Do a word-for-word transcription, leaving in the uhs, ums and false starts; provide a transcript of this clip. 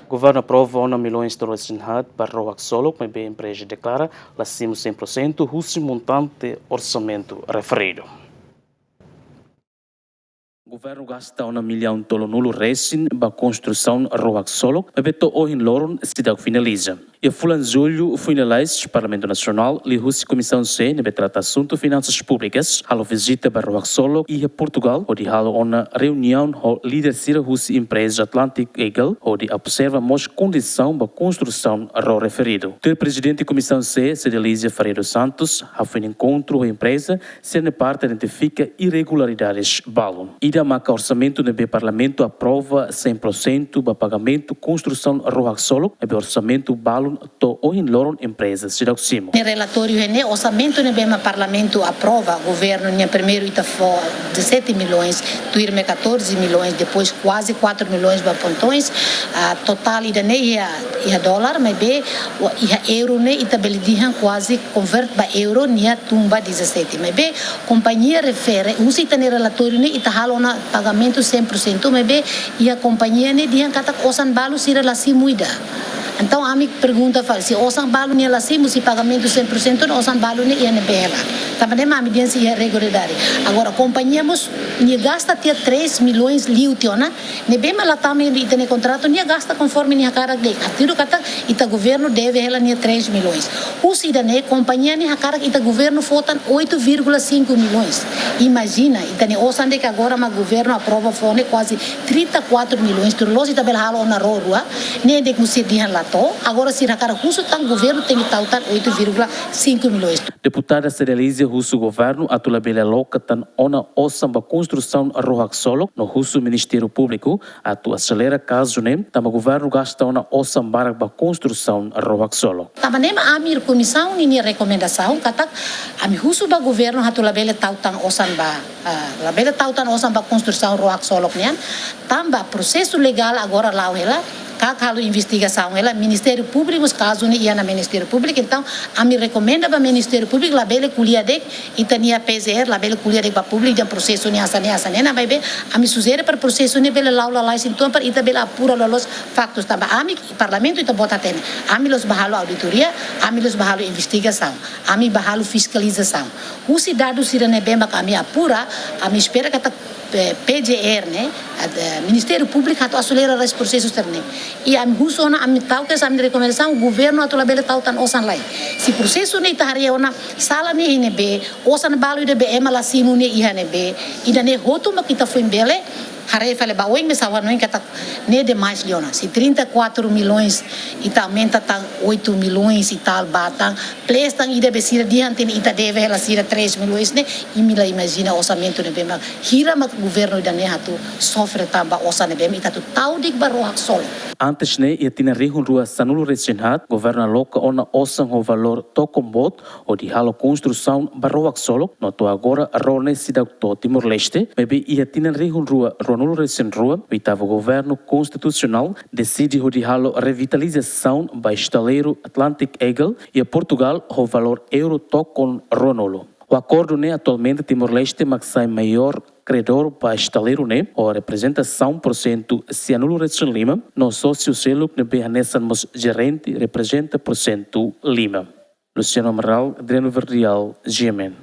Governu aprova ona milhões tolu resin haat ba Rohak Solok, maibé empreza deklara la simu cem por cento husi montante orsamentu referidu. Governu gasta ona millaun tolunulu resin ba konstrusaun Rohak Solok, maibé to'o ohin loron seidauk finaliza. Iha fulan Jullu foin lalais, Parlamentu Nasionál, liuhusi Komisaun C, ne'ebé trata asuntu finansas públikas, halo vizita ba Rohak Solok iha Portugal, hodi halo ona reuniaun ho líder sira husi empreza Atlantic Eagle, hodi observa mós kondisaun ba konstrusaun ró referidu. Tuir Prezidente Komisaun C, Cedelizia Ferreira dos Santos, hafoin enkontru ho empreza, sira-nia parte identifika irregularidades balun. Ida maka orsamentu ne'ebé Parlamentu aprova cem por cento ba pagamentu konstrusaun Rohak Solok, maibé orsamentu balun to'o ohin loron empreza seidauk simu. Ne'e relatóriu ne'e, orsamentu ne'ebé mak Parlamentu aprova, governu nian primeiru ita fó dezassete milhões, tuirmai catorze milhões, depois quase quatro milhões ba pontoins, ah, totál ida-ne'e iha, iha dólar, maibé iha euro ne'e ita bele dehan quase convert ba euro nia tun ba dezassete. Maibé kompañia refere, husi ita-nia relatóriu ne'e ita halo ona pagamentu cem por cento, maibé iha kompañia ne'e dehan katak osan balu sira la simu ida. Entaun ami pergunta fali, se osan balu nia la simu, se pagamentu cem por cento, osan balu ne'e iha ne'ebé hela? Tanba ne'e mak ami dehan sei iha irregularidade. Agora, kompañia mós nia gasta tiha três milhões liu tiha ona, ne'ebé mak la tama iha ita-nia kontratu, nia gasta konforme nia hakarak de'it. Hatudu katak ita governu deve hela nia três milhões. Husi ida-ne'e kompañia ne'e hakarak ita governu fó tan oito vírgula cinco milhões. Imajina, ita-nia osan de'it agora mak governu aprova fó ne'e quase trinta e quatro milhões, tuir loloos ita bele halo ona ró rua, ne'e de'it mós sira dehan la to'o, agora sira hakarak husu tan governu tenke tau tan oito vírgula cinco milhões. Deputada Cedelizia husu governu atu labele aloka tan ona osan ba konstrusaun Rohak Solok, no husu Ministériu Públiku atu aselera kazu ne'e, tanba governu gasta ona osan barak ba konstrusaun Rohak Solok. Tanba ne'e mak ami komisaun ninia rekomendasaun katak ami husu ba governu atu labele tau tan osan ba, ah, labele tau tan osan ba konstrusaun Rohak Solok nian, tanba prosesu legál agora la'o hela, KAK halo investigasaun hela, Ministériu Públiku, kazu ne'e iha ona Ministériu Públiku, entaun ami rekomenda ba Ministériu Públiku labele ko'alia de'it, ita-nia P G R labele ko'alia de'it ba públiku dehan prosesu ne'e hanesan ne'e, hanesan ne'e, maibé ami sujere para prosesu ne'e bele la'o lalais uitoan para ita bele apura loloos faktus, tanba ami Parlamentu ita-boot hatene, ami la'ós bá halo auditoria, ami la'ós bá halo investigasaun, ami bá halo fiskalizasaun. Husi dadus sira ne'ebé mak ami apura, ami espera katak, eh, P G R ne'e, ad-, eh, Ministériu Públiku atu aselera rai prosesu sira-ne'e. I ami husu ona, ami tau kedas ami rekomendasaun, governu atu labele tau tan osan lai. Se prosesu ne'e ita haree ona sala ne'e iha ne'ebé, osan balu ida be ema la simu ne'e iha ne'ebé, ida-ne'e hotu mak ita foin bele haree fali ba oin, mesak hanoin katak ne'e demais liu ona. Se trinta e quatro milhões ita aumenta tan oito milhões e tal ba tan, plus tan ida be sira dehan ita deve hela sira três milhões ne'e, imi la imajina orsamentu ne'ebé mak hira mak governu ida-ne'e atu sofre tan ba osan ne'ebé mak ita atu tau de'it ba Rohak Solok. Antes ne'e, iha tinan rihun rua sanulu resin haat, governu aloka ona osan ho valór tokon boot hodi halo konstrusaun ba Rohak Solok, no to'o agora ró ne'e seidauk to'o Timor-Leste, maibé iha tinan rihun rua ruanulu resin rua, oitavu governu konstitusionál deside hodi halo revitalizasaun ba estaleiru Atlantic Eagle iha Portugal ho valór euro tokon ruanulu. Ho akordu ne'e atualmente Timor-Leste mak sai maiór kredór ba estaleiru ne'e, ho reprezentasaun porsentu sianulu resin lima, no sósiu seluk ne'ebé hanesan mós jerente reprezenta porsentu lima. Luciano Amaral, Adriano Verdial, G M N.